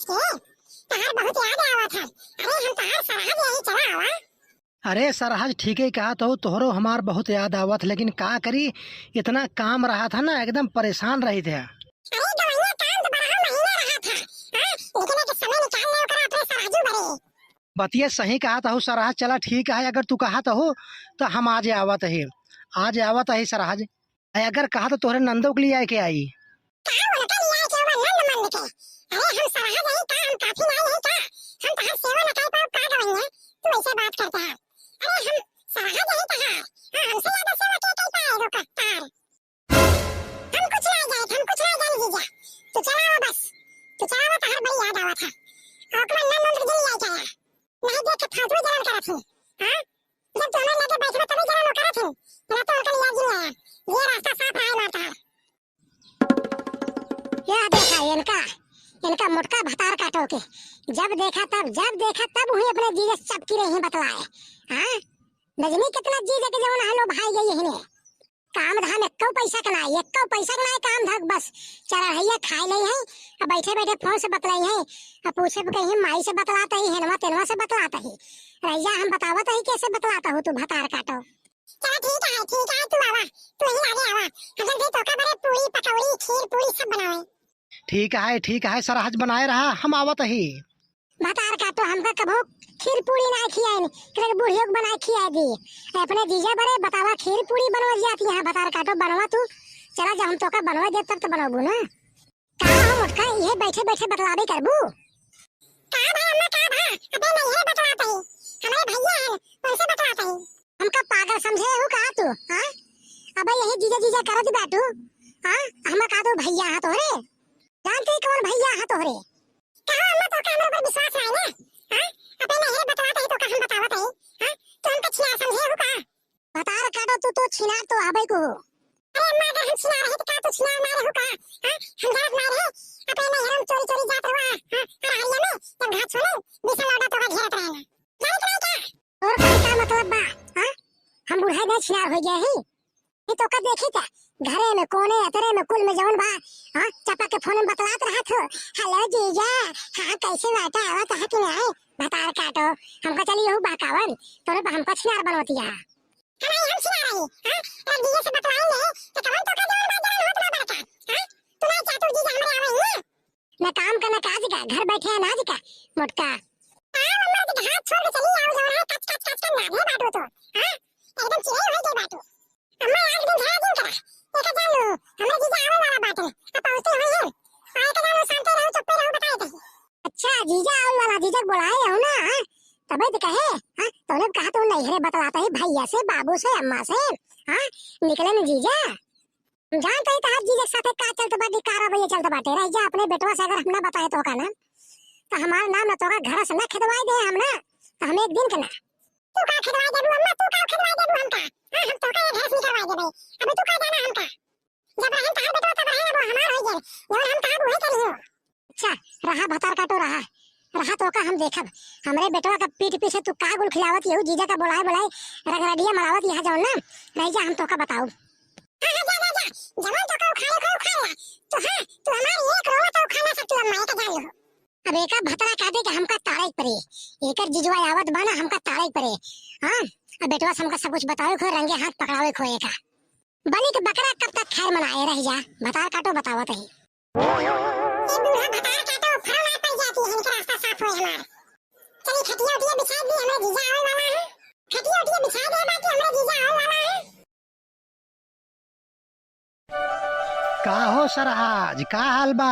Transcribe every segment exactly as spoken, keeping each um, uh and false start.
ए, तहार बहुत याद आवत है। अरे, हम तहार सरहज यही चला आवा। अरे सरहज, ठीके कहत हऊ, तोहरो हमार बहुत याद आवत, लेकिन का करी, इतना काम रहत है ना, एकदम परेशान रहित है। अरे गवैया, काम तो बारह महीना रहत है, हाँ? लेकिन एक समय निकाल ले ओकरा अपने सरहजू बरे। बतिया सही कहत हऊ सरहज, चला ठीक है, अगर तू कहत हऊ तो हम आज आवत ही, आज आवत ही सरहज। अगर कहा तो तोहरे नंदो के लिए आए के आई। का उनका लिए आए के बा, नंद मंद के? अरे हम सरहज यही का, हम काफी नाई है का? हम तहार सेवा न कर पाओ का गवैया? तू ऐसे बात करता है। अरे हम सरहज यही कहा, हाँ, हमसे ज्यादा सेवा के कर पाए, रुक तार। हम कुछ ना जाए, हम कुछ ना जाए जीजा। तू चलावा बस, तू चलावा, तहार बड़ी याद आवत है। और ओकरा नंद मंद के लिए आए के आया। नहीं देख के फालतू में जलन करत ही, हाँ? जब तू हमारे लगे बैठबा तभी जरा लोग करत हन, ना तो उनका लिया जिन आया। ये रास्ता साफ रहा है मारता है। यह देखा इनका, इनका मोटका भतार काटो के। जब देखा तब, जब देखा तब वही अपने जीजे से चपकी रही हैं बतलाए। हाँ? रजनी कितना जीजे के जवन हलो भाई गई है इन्हें। काम धाम एक्को पैसा के नाई, एक्को पैसा के नाई काम धाम, बस चरहैया खाए ले हैं, अब बैठे बैठे फोन से बतलाई हैं, अब पूछे पे कहीं माई से बतलात ही, हेनवा तेनवा से बतलात ही। रैया हम बतावत ही कैसे बतलात हो तू भतार काटो। चला ठीक है, ठीक है, तू आवा, तू ही आगे आवा, हम जल्दी तोका बरे पूरी पकौड़ी खीर पूरी सब बनावे। ठीक है, ठीक है, सरहज बनाए रहा, हम आवत ही। भतार काटो हमका कभो खीर पूरी ना खियाइन, करे बुढ़ियो के बनाए खिया दी। अपने जीजा बरे बतावा खीर पूरी बनवा जाती है, भतार काटो बनवा तू। चला जब हम तोका बनवा दे तब तो बनबू ना। का हो मोटका, ये बैठे बैठे बतलावे करबू? का भा अम्मा का भा, अबे नहीं है बतलात ही, हमारे भैया हैं, उनसे बतलात ही। हमका पागल समझे हो का तू, हाँ? अबे यही जीजा जीजा करत बाटू, हाँ? हमका का तू भैया हा तोहरे? जानते ही कौन भैया हा तोहरे? कहो अम्मा, तोका हमरे ऊपर विश्वास नाई ना? हाँ? अपने नैहरे बतलात ही तोका हम बतावत ही, हाँ? तू हमका छिनार समझे हो का? भतार काटो, तू तो छिनार तो हबे को हो। अरे अम्मा, अगर हम छिनार रही तो का तू छिनार मारे हो का? हाँ? हम जानत मारे, अपने नैहरे में चोरी चोरी जात रहा, हाँ? अरहरिया में जब घास छोले, बीसा लौंडा तोका घेरत रहेला। जानत रहे का? और का, का मतलब बा? हाँ? हम बुढ़ा गए छिनार हो गए ही? ये तो का देखी था, घरे में, कोने, अतरे में, कुल में जौन बा, हाँ, चपा के फोन में बतलात रहत हो, "हेलो जीजा, हाँ, कैसे बाटा, आवत है कि नहीं?" भतार काटो, हमका चली यहू बहकावन, तोरे पे हमका छिनार बनवतिया। हमारे हम छिनार रही, हाँ? अरे जीजा से बतलाए ले, तो कौन तो का जौन बा, जौन होत बा बड़का, हाँ? तू नहीं चाहतू जीजा हमरे आवे ही? न काम का, न काज का, घर बैठे अनाज का, मोटका। आओ, अम्मा के हाथ छोड़ के चली आओ, जौन है कच, कच, कच, कच नाधे बाटू तो, हाँ? एकदम चिड़ै होइ गई बाटू। अम्मा, आज दिन झड़ा दिन करा, एका जान लो, हमरे जीजा आवे वाला बाटे, अब पहुँचते हुए हैं। आए का जान लो, शांत रहो, चुप्पे रहो, बताए कहीं। अच्छा, जीजा आवे वाला, जीजा के बुलाए हो ना, हाँ? तबे तो कहे, हाँ? तूने कहा तू नहीं हरे बतलाता ही भैया से, बाबू से, अम्मा से, हाँ? निकले न जीजा। जानत ही तहार जीजा के साथे का चलत बाटे, का रवैया चलत बाटे। रह जा अपने बेटवा से, अगर हम ना बताए तोका ना, तो हमार नाम ना तोका घर से ना खेदवाई दे हम ना, तो हम एक दिन के ना। तू का खेदवाई देबू अम्मा, तू का खेदवाई देबू हमका? हाँ, हम तोका ये घर से निकलवाई देबे। अबे तू का जाना हमका? जब रहन तहार बेटवा तब रहे, अब हमार होई गए। जौन हम कहब उहे करियो। अच्छा, रहा भतार काटो रहा, रहा तोका हम देखब। हमरे बेटवा का पीठ पीछे तू का गुल खिलावत यहू जीजा का बोलाए बोलाए रगरडिया मरावत यहाँ जौन ना, रह जा हम तोका बताऊ। हाँ, हाँ, जा, जा, जा। जवन तोका उखाड़े को उखाड़ ला। तो हाँ, तू हमार एक रोवा तो उखाड़ ना सकती अम्मा, ये का जान लो। अब एका भतरा कहते कि हमका ताड़े के परे, एकर जिजवा आवत बा ना, हमका ताड़े के परे। हाँ, अब बेटवा से हमका सब कुछ बतावे खो, रंगे हाथ पकड़ावे खो एका। बलि के बकरा कब तक खैर मनाए, रह जा, भतार काटो बतावत ही। ए बूढ़ा भतार काटो, फरो ना पड़ जाती है, इनके रास्ता साफ होए हमार। चली खटिया उटिया बिछा दी, हमरे जीजा आवे वाला है। खटिया उटिया बिछा दे बाकी हमरे जीजा आवे वाला है। का हो सरहज, का हाल बा?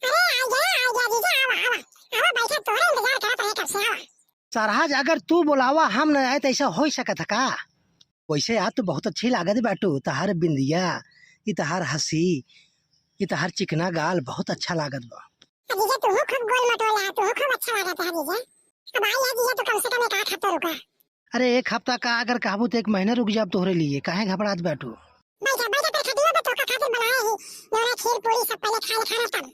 अरे आ गया, आ गया जीजा, आवा, आवा। आवा बैठा, तोरे इंतजार करत रहे कब से, आवा। सरहज, अगर तू बोलावा हम न आए तो ऐसा हो सकत है का? वैसे आज तो बहुत अच्छी लागत बाटू, तहार बिंदिया, ई तहार हंसी, ई तहार चिकना गाल बहुत अच्छा लागत बा। आ जीजा, तू खूब गोल मटोल है, तू खूब अच्छा लागत है जीजा। अब आई है जीजा, तो कम से कम एक आध हफ्ता रुका। अरे एक हफ्ता का अगर कहबू तो एक महीना रुक जाब तोहरे लिए, काहे घबरात बाटू? बैठा, बैठा, फिर खटिया पे तोका खातिर बनाए ही, नौरा खीर पूरी सब पहले खा ले खाना तब।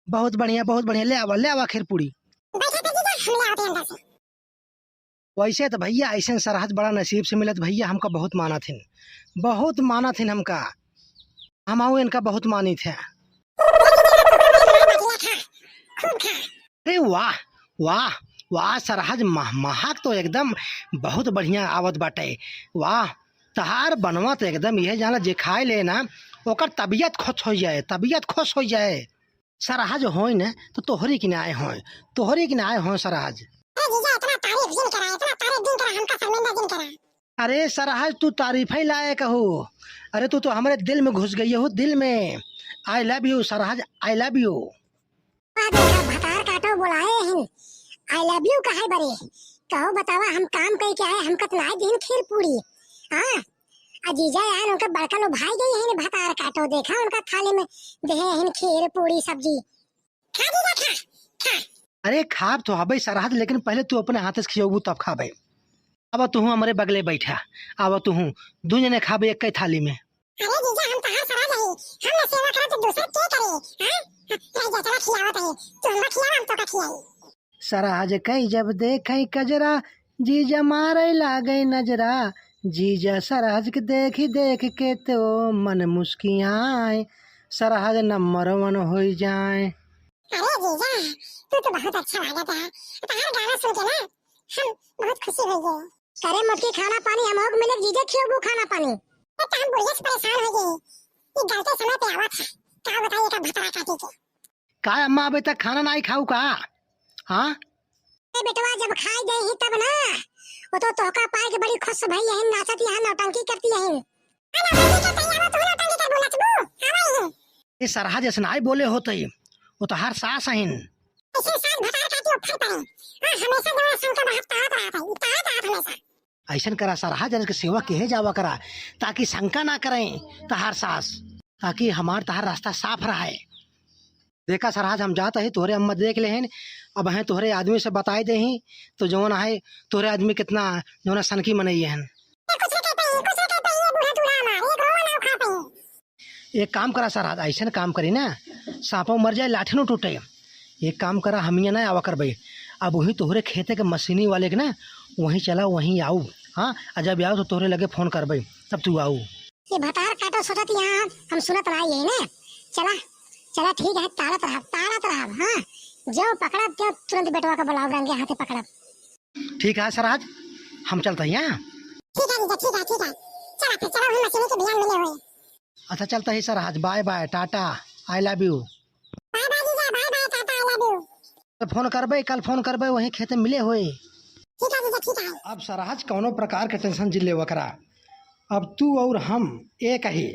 बहुत बढ़िया, बहुत बढ़िया, ले आवा, ले आवा खीर पूरी। बैठा तो जीजा, हम ले आवते हैं अंदर से। वैसे तो भैया ऐसे सरहज बड़ा नसीब से मिलत भैया, हमका बहुत मानत हिन, बहुत मानत हिन हमका, हमहू इनका बहुत मानित है। खूब खा। अरे वाह, वाह, वाह सरहज, मह-, महक तो एकदम बहुत बढ़िया आवत बाटे। वाह, तहार बनवा तो एकदम यह जाना जे खाए ले ना, ओकर तबियत खुश हो जाए, तबियत खुश हो जाए। सरहज होई न तो तोहरी किनाए होए, तोहरी किनाए होए सरहज। ए जीजा, इतना तारीफ जिन करा, इतना तारीफ जिन करा, हमका शर्मिंदा जिन करा। अरे सरहज, तू तारीफै लायक हो। अरे तू तो हमरे दिल में घुस गई हो, दिल में। I love you सरहज, I love you। वाह देखा, भतार काटो बोलाए हिन, I love you कहे बरे। कहो बतावा, हम काम कई के आए, हमका त नाय दिहिन खीर पूरी। हाँ, आ जीजा यार उनका बड़का लो भाई गई हिन, भतार काटो देखा उनका थाली में देहे हिन खीर पूरी सब्जी। खा जीजा, खा, खा। अरे खाब तो हबे सरहज, लेकिन पहले तू अपने हाथ से खियौबू तब खाबे। अब तू हमरे बगले बैठा, अब तू दू जने खाबे एक थाली में। अरे जीजा, हम तहार सरहज हई, हम न सेवा करब तो दूसर के करे, हाँ? रह जा, चला खियावत हई, तू हमरा खियावा, हम तोका खियाई। सरहज कई जब देखई कजरा, जीजा मारे लागे नजरा, जीजा सरहज के देखी देख के तो मन मुस्कियाए, सरहज नंबर वन होई जाए। अरे जीजा, तू तो बहुत अच्छा लागत है, तहार गाना सुन के ना हम बहुत खुशी हो गए। करे मोटकी, खाना पानी हम होग मिले, जीजा खियोबू खाना पानी। ए, तो हम बुढ़िया से परेशान हो गए, ये गलते समय पे आवत है, का बताइए का भतरा काटी के। का अम्मा अबे तक खाना नाई खाऊ का? हाँ? ए बेटवा, जब खाई गई ही तब ना, वो तो तोहका पाए के बड़ी खुश भई यही, नाचत यहाँ नौटंकी करती यही। अरे नौटंकी करती है, तू नौटंकी कर बोलत बू, आवा यही। ए सरहज ऐसे नाई बोले होते, वो तो हर सास हईन। ऐसे सास भतार काटी ऊपर पड़े। हाँ, हमेशा जौन शंका बहत कहत रहत है, ई कहत रहत हमेशा। ऐसन करा सरहज, इनके सेवा किहे जावा करा, ताकि शंका ना करें तहार सास, ताकि हमार तहार रास्ता साफ रहे। देखा सरहज, हम जात ही, तोहरे अम्मा देख लेहन, अब हैं तोहरे आदमी से बताई देही, तो जौन आहे तोहरे आदमी कितना जौन सनकी मनई हन। ए, कुछ ना कहते हैं, कुछ ना कहते हैं, ये बूढ़ा दूल्हा हमार, एक रोवा ना उखाते हैं। एक काम करा सरहज, ऐसन काम करी ना, सांपो मर जाए, लाठी न टूटे। एक काम करा, हम यहाँ ना आवा करबे, अब वहीं तोहरे खेते के मशीनी वाले के ना, वहीं चला, वहीं आऊ। हाँ, आ जब आऊ तो तोहरे लगे फोन करबे, तब तू आऊ। ये भतार काटो सोचत यहाँ हम सुनत ना यही ना। चला, चला ठीक है, ताड़त रहब, ताड़त रहब, हाँ। जो पकड़ब, जो तुरंत बेटवा का बुलाओ, रंगे हाथे पकड़ब। ठीक है सरहज, हम चलत ही, हाँ? ठीक है जीजा, ठीक है, ठीक है। चला फिर, चला, हम मशीनी के बिहान मिले हुए। अच्छा चलत ही सरहज, bye bye, टाटा, I love you। Bye bye जीजा, bye bye, टाटा, I love you। तो फोन करबे, कल फोन करबे, वहीं खेते मिले हुए। ठीक है जीजा, ठीक है। अब सरहज कौनो प्रकार के tension जिन लेवा करा, अब तू और हम एक ही,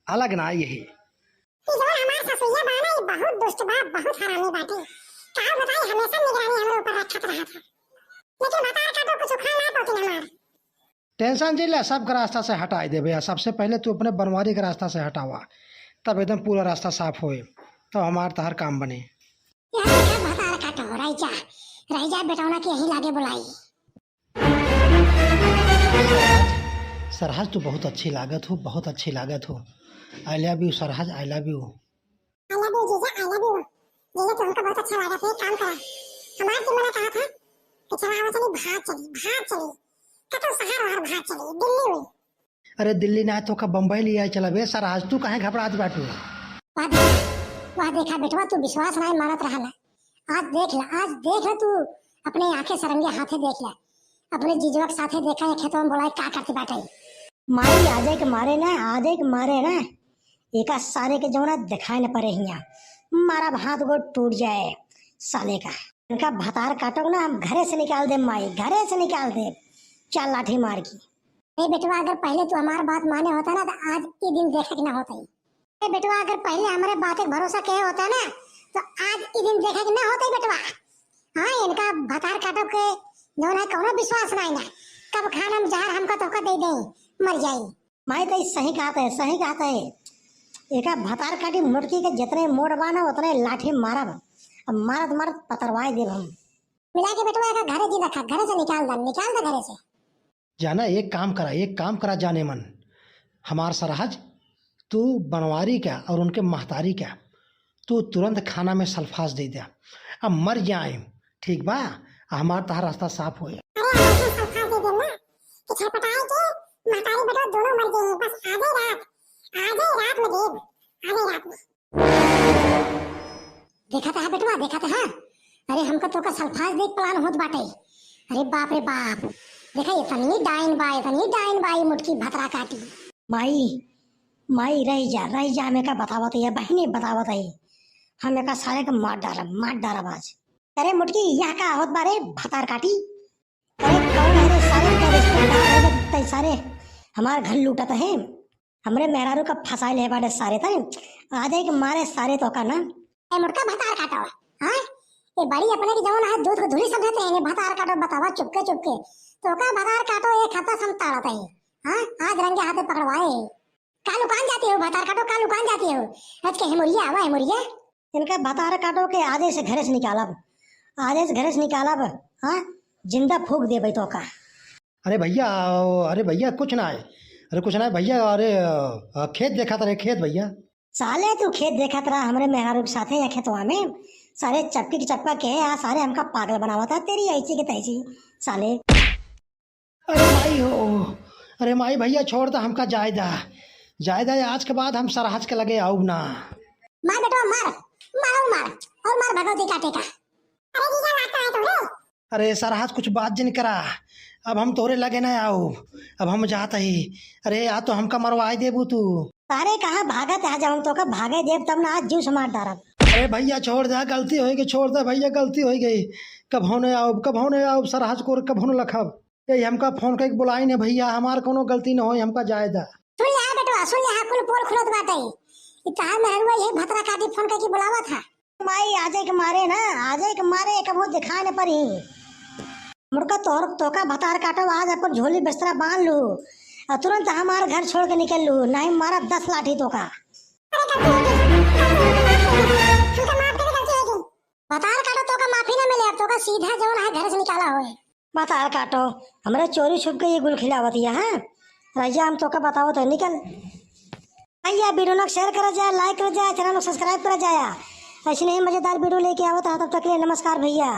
अलग ना यही। ई जवन हमार ससुइया बा ना, ई बहुत दुष्ट बा, बहुत हरामी बाटे। का बताई, हमेशा निगरानी हमरे ऊपर रखत रहत है। लेकिन भतार काटो कुछ उखाड़ ना पावतिन हमार। Tension जिन ले, सबके रास्ता से हटाई देबे। आ सबसे पहले तू अपने बनवारी के रास्ता से हटावा, तब एकदम पूरा रास्ता साफ होए, तब हमार तहार काम बने। यार देखा भतार काटो, रह जा, रह जा, बेटौना के यही लागे बुलाई। सरहज, तू बहुत अच्छी लागत हो, बहुत अच्छी लागत हो। I love you सरहज, I love you। I love you जीजा, I love you। जीजा, तुमका बहुत अच्छा लागत है, एक काम करा। हमार दिल मना कहा था कि चला आवा चली, भाग चली, भाग चली। कतौ शहर वहर भाग चली, दिल्ली हुई। अरे दिल्ली ना, तोका बम्बई ले आए चला बे सरहज, तू काहे घबरात बाटू? वाह देखा, वाह देखा बेटवा, तू विश्वास नाय मानत रहा ना। आज देख ला, आज देख ला तू, अपने आंखें से रंगे हाथे देख ला, अपने जीजवा के साथे देखा ये खेतवा में बोलाई का करते बाटे। माई आजे के मारे ना, आजे के मारे ना, एका सारे के जौना दिखाई न पड़े हियाँ, मारा हाथ गोड़ टूट जाए साले का। इनका भतार काटो ना, हम घरे से निकाल दे माई, घरे से निकाल दे, चार लाठी मार की। ए बेटवा, अगर पहले तू हमार बात माने होता ना, तो आज ई दिन देखे के ना होता। ए बेटवा, अगर पहले हमरे बात के भरोसा किहे होता ना, तो आज ई दिन देखे के ना होता बेटवा। हाँ, इनका भतार काटो के जौन है, कौनो विश्वास नहीं ना, कब खाना में जहर हमका तोहका दे दे, मर जाई। माई तो सही कहत है, सही कहत है। एका भतार काटी मोटकी के जितने मोड़ बा ना, उतने लाठी मारब। अब मारत मारत पतरवाई देब हम। मिला के बेटवा एका घरे जिन रखा, घरे से निकाल दे, निकाल दे घरे से। जाना, एक काम करा, एक काम करा जाने मन, हमार सरहज, तू बनवारी का और उनके महतारी का, तू तुरंत खाना में सल्फास दे दे, अब मर जाए, ठीक बा? आ हमार तहार रास्ता साफ होए। अरे, हम ऐसे सल्फास दे देम ना कि छटपटाए के महतारी बेटवा दोनों मर गए हैं, बस आधे रात, आधे रात में देब, आधे रात में। देखत हा बेटवा, देखत हा। अरे हमका तोका सल्फास देख पलान होत बाटे। अरे बाप रे बाप, देखा इतनी डाइन बा, इतनी डाइन बा, ई मोटकी भतरा काटी। माई, माई, रहि जा, रहि जा, हम एका बतावत है, बहिनी बतावत है। हम एका सारे के मार डारब, मार डारब आज। अरे मोटकी, यह का होत बा रे, भतार काटी? अरे कौन है रे सारे, का रिश्तेदार है रे तै सारे? हमार घर लूटत है, हमरे मेहरारू का फंसाइल है बाटे सारे तै। आज एक मारे सारे तोका ना। ए मोटका भतार काटो, हाँ? ये बड़ी अपने की जवन है दूध को धूली समझते हैं, ये भतार काटो बतावा चुपके चुपके। तोका भतार काटो एक हफ्ता से हम ताड़त है, हाँ? आज रंगे हाथे पकड़वाए। का लुकान जाती हो भतार काटो, का लुकान जाती हो? आज के हेमुरिया आवा हेमुरिया। इनका भतार काटो के आजे से घरे से निकालब, आजे से घरे से निकालब, हाँ? जिंदा फूंक देबै तोका। अरे भैया, अरे भैया कुछ ना है, अरे कुछ ना है भैया, अरे अ, खेत देखत रहे, खेत भैया। साले तू खेत देखत रहा हमरे मेहरारू के साथे या खेतवा में, सारे चपकी के चपका के आ सारे हमका पागल बनावत है तेरी ऐसी के तैसी साले। अरे माई हो, अरे माई भैया छोड़ दा हमका, जाए दा, जाए दा, आज के बाद हम सरहज के लगे आउब ना। मार बेटवा मार, मारो मार, और मार भगवती काटे का। अरे जीजा मार तो है तू रे। अरे सरहज कुछ बात जिन करा, अब हम तोरे लगे ना आउब, अब हम जात ही। अरे आ तो हमका मरवाए देबू तू। अरे कहाँ भागत है, जब हम तोका भागे देब तब ना आज जीव से मार डारब। अरे भैया छोड़ दा, गलती होइ गई, छोड़ दा भैया, गलती होइ गई। कबहू न आउब, कबहू न आउब सरहज को, कबहू न लखब। यही हमका फोन करके बुलाई ने भैया, हमार कोनो गलती न होई, हमका जाए दा। सुन ले हा बेटवा, सुन ले हा, कुल पोल खुलत बाटे। ई तहार मेहरुआ यही भतरा काटी फोन करके बुलावत हा। माई आजे के मारे ना, आजे के मारे कबहू दिखाए न परी। मुड़का तोहर तोका भतार काटो, आज अपन झोली बिस्तरा बांध लू और तुरंत हमार घर छोड़ के निकल लू, नहीं मारब दस लाठी तोका। अरे गलती हो गई, गलती हो गई, माफ कर दे, हमका माफ कर दे, गलती हो गई। भतार काटो तोका माफी ना मिले, अब तोका सीधा जवन है घर से निकाला होए। भतार काटो, हमरे चोरी छुप के ये गुल खिलावत हिया, हाँ? रहिया हम तोका बतावत है, निकल। भैया वीडियो ना share करा जाए, like करा जाए, channel को subscribe करा जाए। ऐसे नहीं मजेदार वीडियो लेके आवत है, तब तक के लिए नमस्कार भैया।